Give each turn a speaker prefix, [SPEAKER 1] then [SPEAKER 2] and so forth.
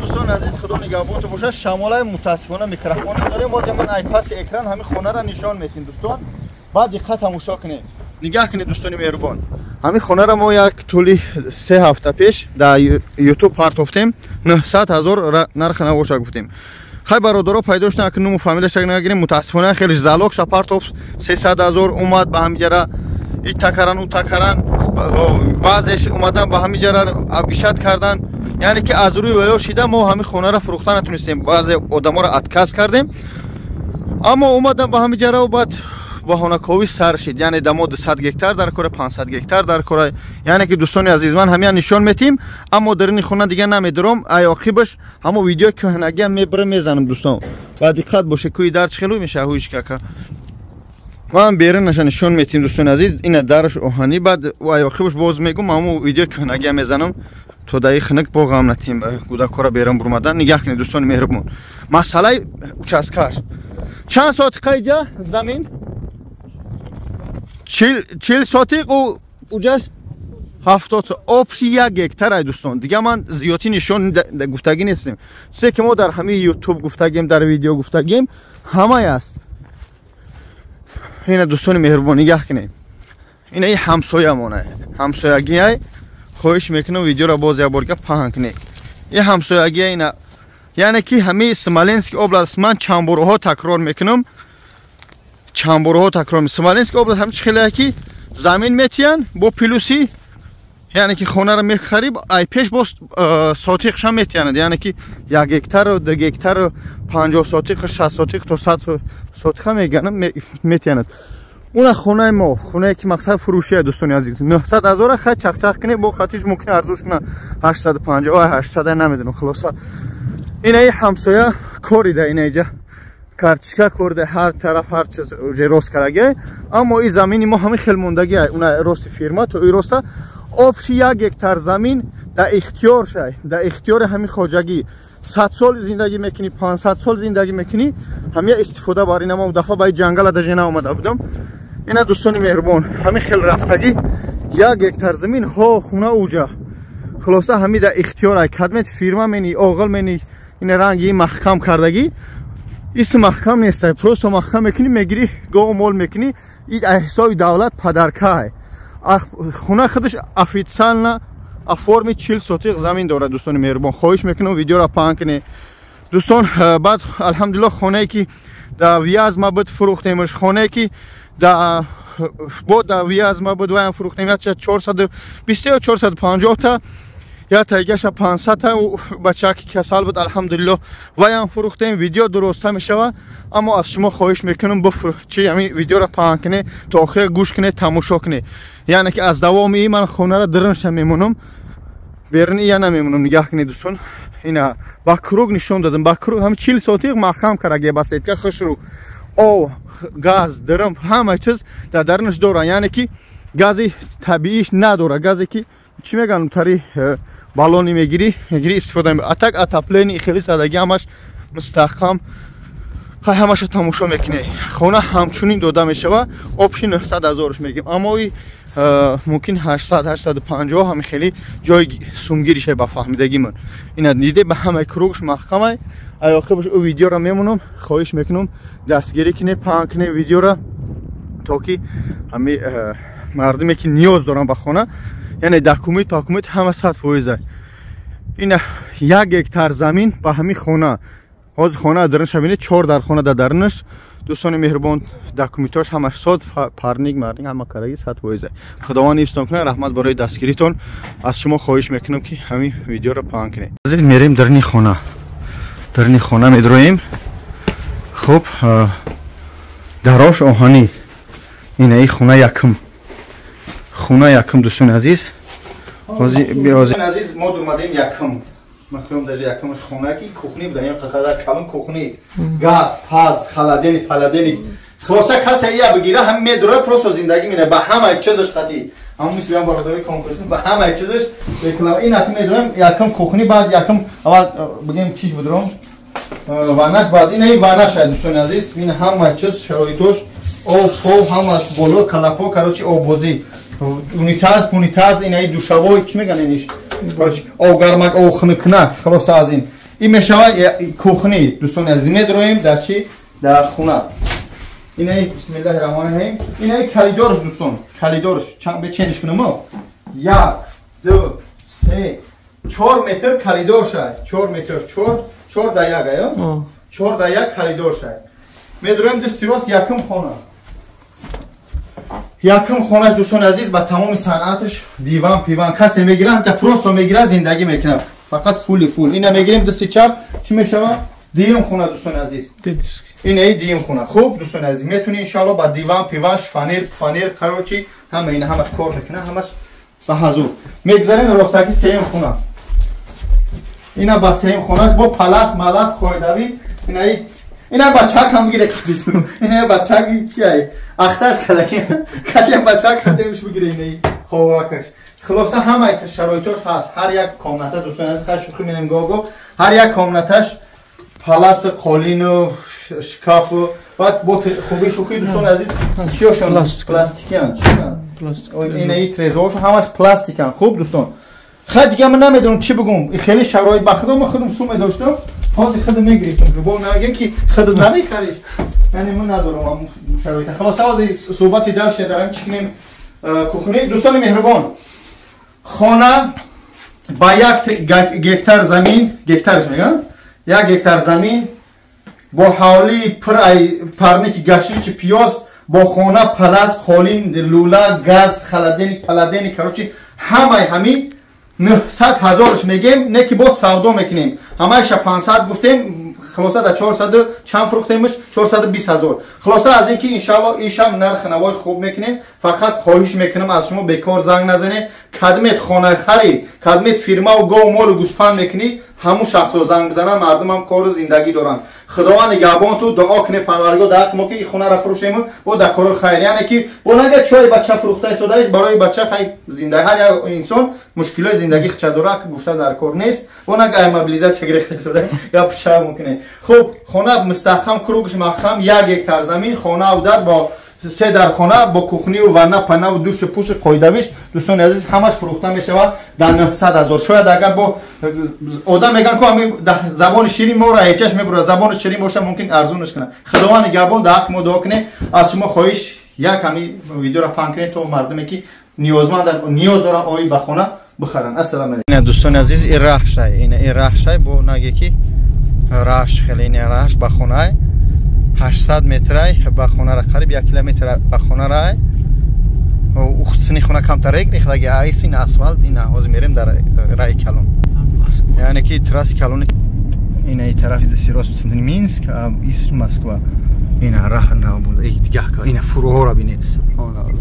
[SPEAKER 1] Дӯстони азиз, худо нигаҳбонтон бошад. Шамолаи мутаассифона микрофон надорем. Боз ман ай паси экран ҳамин хонаро нишон метим, дӯстон. Баъд диққат тамошо кунед. Нигаҳ кунед, дӯстони меҳрубон. Ҳамин хонаро мо як тӯли 3 ҳафта пеш дар Ютуб партофтем, 900 ҳазор нарх навоша гуфтем. Хай, бародаро пайдо шудан, ки нуму фамилияша нагирем. Мутаассифона, хеле залог ша партофт, 300 ҳазор омад, ба ҳамиҷара и такаран, у такаран, баъзеш омадан, ба ҳамиҷара обещать кардан. Яъне ки аз рӯи ваё шида мо ҳамин хонаро фурӯхта натунистем, баъзе одаморо отказ кардем. Аммо омадан ба ҳамиҷара, баъд баҳонаковӣ сар шид. Яъне дамо 200 гектар дар кора, 500 гектар дар кора. Яъне ки, дӯстони азиз, ман ҳамия нишон метим, аммо дарини хона дига намедуром. Ай оқибаш ҳамо видео кӯҳнагиам мебарам, мезанам. Дӯстон, ба диққат боше, кӯи дар чӣ хелу меша ҳуишкака. Ман берунаша нишон метим, дӯстони азиз. Ина дараш оҳанӣ. Баъд ай оқибаш боз мегум, ҳамо видео кӯҳнагиам мезанам, то даи хинак бо ғам натем кӯдакҳоро берун бурмадан. Нигаҳ кунед, дӯстони меҳрубон, масъалаи участкаш чанд сотиқа иҷа замин? 40 сотиқ, уҷаш 70, общий 1 гектар ай, дӯстон. Дига ман зиёдтӣ нишон гуфтагӣ нестем, се ки мо дар ҳамаи Ютуб гуфтагем, дар видео гуфтагем, ҳамае аст. Ина, дӯстони меҳрубон, нигаҳ кунед, ина и ҳамсоямона, ҳамсоягиай. Хоҳиш мекунам, видеоро боз як борга паҳн кунед. И ҳамсоягия ина, яъне ки ҳамаи Смоленский област, ман чанд борҳо такрор мекунам, чанд борҳо такрор. Смоленский област ҳамчи хеле ки замин метиян бо плюси, яъне ки хонаро мехарӣ, ай пеш боз сотиқша метиянад. Яъне ки 1 гектару, 2 гектару, 50 сотиқ, 60 сотиқ то 100 сотиқа меганам, метиянад. Уна хонаи мо, хонае ки мақсад фурӯшия, дӯстони азиз, 900 ҳазора. Хай, чақчақ кунед, бо хатиш мумкин арзуш куна, 850, 800, намедонам. Хулоса, инаи ҳамсоя корида, инаиҷа картишка корда, ҳар тараф ҳар чиз уже рост кардаги. Аммо и замини мо ҳамин хел мондаги, уна рости фирма то и роста, общий 1 гектар замин дар ихтиёр шай, дар ихтиёри ҳамин хоҷагӣ. 100 сол зиндагӣ мекунӣ, 500 сол зиндагӣ мекунӣ, ҳамия истифода бар. Ина мо дафъа ба ҷангала даже наомада будам. Ина, дӯстони меҳрубон, ҳамин хел рафтагӣ, 1 гектар замин ҳо, хуна уҷа. Хулоса, ҳами дар ихтиёр ай, кадмет фирма мени, оғил мени. Ина ранги маҳкам кардагӣ, ис маҳкам нестай, просто маҳкам мекунӣ, мегирӣ, гову мол мекунӣ. И ҳисоби давлат подарка. Хуна худаш официально оформить 40 сотиқ замин дорад. Дӯстони меҳрубон, хоҳиш мекунам, видеоро паҳн кунед, дӯстон. Баъд, алҳамдулилло, хонае ки да Вязма буд, фурӯхтемш. Хонае ки да бо да Вязма буд, ваям фурӯхтем, яча 420 ё 450-та, я тайгаша 500-та. Бачаки касал буд, алҳамдулилло, ваям фурӯхтем. Видео дуроста мешава, аммо аз шумо хоҳиш мекунам, чи ҳамин видеоро паҳн кунед, то охир гӯш кунед, тамошо кунед. Яъне ки аз давоми и ман хонаро дурунша мемонам, берун ия намемонам. Нигаҳ кунед, дӯстон, ина ба круг нишон дадам, ба круг ҳами 40 сотиқ маҳкам кардаги, ба сетка хушрӯ, ов, газ, дурум, ҳама чиз дар дарунаш дорад. Яъне ки гази табииш надорад, газе ки чӣ мегӯям, тари баллони мегирӣ, мегирӣ, истифода. А так отопление хеле садаги, ҳамаш мустаҳкам. Хай, ҳамаша тамошо мекунед. Хона ҳамчунин дода мешава, общий 900 ҳазорш мегим, аммо и мумкин 800, 850, ҳами хеле ҷои сумгирише. Ба фаҳмидагимон, ина диде, ба ҳамаи круг ш маҳкамай. Аёхибаш ӯ видеоро мемонам. Хоҳиш мекунам, дастгирӣ кунед, паҳн кунед видеоро, то ки ҳами мардуме ки ниёз доранд ба хона. Яъне документ пакумент ҳама 100%. Ина 1 гектар замин ба ҳамин хона. Ҳозир хона дарунаш бинед, чор дар хона дар дарунаш. Дӯстони меҳрубон, документош ҳамаш сод, парник марник ҳама караги, 100%. Худованд ҳифзтон кунад. Раҳмат барои дастгиритон. Аз шумо хоҳиш мекунам, ки ҳамин видеоро паҳн кунед. Азиз, мерем даруни хона, даруни хона медроем. Хуб, дарош оҳанӣ. Ина и хона якум, хона якум, дӯстони азиз. Азиз, мо думадем якум, махӯм даже якумаш хона ки кухни буда, ин қадар калон кухни, газ, паз, холодильник, паладельник. Хулоса, касе ия бигира, ҳам медура, просто зиндагӣ мине ба ҳамаи чизаш қатӣ. Ҳам мисли ҳам бародари конкурс, ба ҳамаи чизаш реклама. Ин акм медурам якум кухни, баъд якум аввал бигем чиш будурам, ванаш, баъд ина ванаш. Дӯстони азиз, ин ҳамаи чиз шароитош, об, пов, ҳама боло калапо, короче, оббозӣ, унитаз, пунитаз, инаи душавой, чӣ меган, иниш, короче, об гармак, об хунуккунак. Хулоса, аз ин Ин мешава кухни, дӯстони азиз. Медроем дар чи? Дар хона. Инаи, бисмиллаҳи раҳмони раҳим, инаи калидорш, дӯстон, калидорш чанд бечениш кунам? Як, ду, се, 4 метр калидоршай, 4 метр, 4 4 да 1, ая 4 да 1 калидоршай. Медроем дасти рост, якум хона. Якум хонаш, дӯстони азиз, ба тамоми санъаташ, диван пиван. Касе мегира, ҳамта просто мегира, зиндагӣ мекунад, фақат фули фул. Ина мегирем, дасти чап чӣ мешава? Дуюм хона, дӯстони азиз, инаи дуюм хона. Хуб, дӯстони азиз, метавонӣ, иншоалло, ба диван пиван, шифоньер пфанер, короче, ҳама ина ҳамаш кор мекунад, ҳамаш ба ҳазур. Мегзарем ростаки, сеюм хона. Ина ба сеюм хонаш бо палас малас қоидавӣ. Инаи ина бачак ҳам бигире, ина бачак чиай ахташ кадаки кадия бачак хатемш бигире, инаи ховракаш. Хулоса, ҳамаи шароитош ҳаст. Ҳар як комната, дӯстони азиз, хай шӯхӣ менем гого, ҳар як комнаташ паласи, қолину шкафу, баъд бо хуби шӯхӣ, дӯстони азиз, чиёшон пластикиян, инаи трезоошо ҳамаш пластикан. Хуб, дӯстон, хай, дига ман намедонам чӣ бигум. Хеле шароит, ба худо, ман худам суме доштам, ҳозир худам мегирифтам. Бо нагем ки худат намехариш, яъне ман надорам шароита. Хулоса, ҳозир суҳбати дальше дарам чӣ кунем, кухни. Дӯстони меҳрубон, хона ба 1 гектар замин, гектарш мегӯям, 1 гектар замин бо ҳавлии пур ай парники, гашничи, пиёз, бо хона, палас, қолин, лула, газ, холодильник паладельник, короче, ҳамаи ҳамин 900 ҳазорш мегем, не ки боз савдо мекунем. Ҳамаиша 500 гуфтем, хулоса да 400 чанд фурӯхтемш? 420 ҳазор. Хулоса, аз ин ки, иншаалло, ишам нархи навои хуб мекунем. Фақат хоҳиш мекунам аз шумо, бекор занг назанед. Кадмет хонахарӣ, кадмет фирмаву гову молу гӯспанд мекунӣ, ҳамун шахсо занг бизананд. Мардумам кору зиндагӣ доранд. Худованд нигаҳбон ту, дуо кунед, Парвардигор дар ҳаққи мо, ки ин хонаро фурӯшему бо дар кори хайр, яъне ки бо нага чой бача фурӯхта истодаиш барои бача. Хай, зинда ҳар як инсон мушкилои зиндагӣ хича дора, гуфта дар кор нест. Бо нага мобилизация гирифта истода гап ча мумкине. Хуб, хона мустаҳкам, кругш маҳкам, 1 гектар замин, хона удар бо се дар хона, бо кухниву ванна панаву душу пуши қоидавиш. Дӯстони азиз, ҳамаш фурӯхта мешавад дар 900 ҳазор. Шояд агар бо одам мегӯян ку ҳами забони ширин моро ҳечаш мебурад, забони ширин боша, мумкин арзунаш кунад. Худованд нигаҳбон, дар ҳаққи мо дуо кунед. Аз шумо хоҳиш як, ҳами видеоро паҳн кунед, то мардуме ки ниёзманд, ниёз доранд, оид ба хона бихаранд. Ассалому алайкум. Дӯстони азиз, ин раҳшай, ин раҳшай, бо наге ки раҳш хеле, ин раҳш ба хонаай 800 метрай ба хонара, қариб 1 километр ба хонарай. Сини хона камтарек рехтаги, айс ин асфалт. Ина ҳозир мерем дар раи калон, яъне ки трасси калони. Ина тарафи дасти рост Минск, ис Москва. Ина раҳ, ина фуруҳоро бинед, субҳоналлоҳ.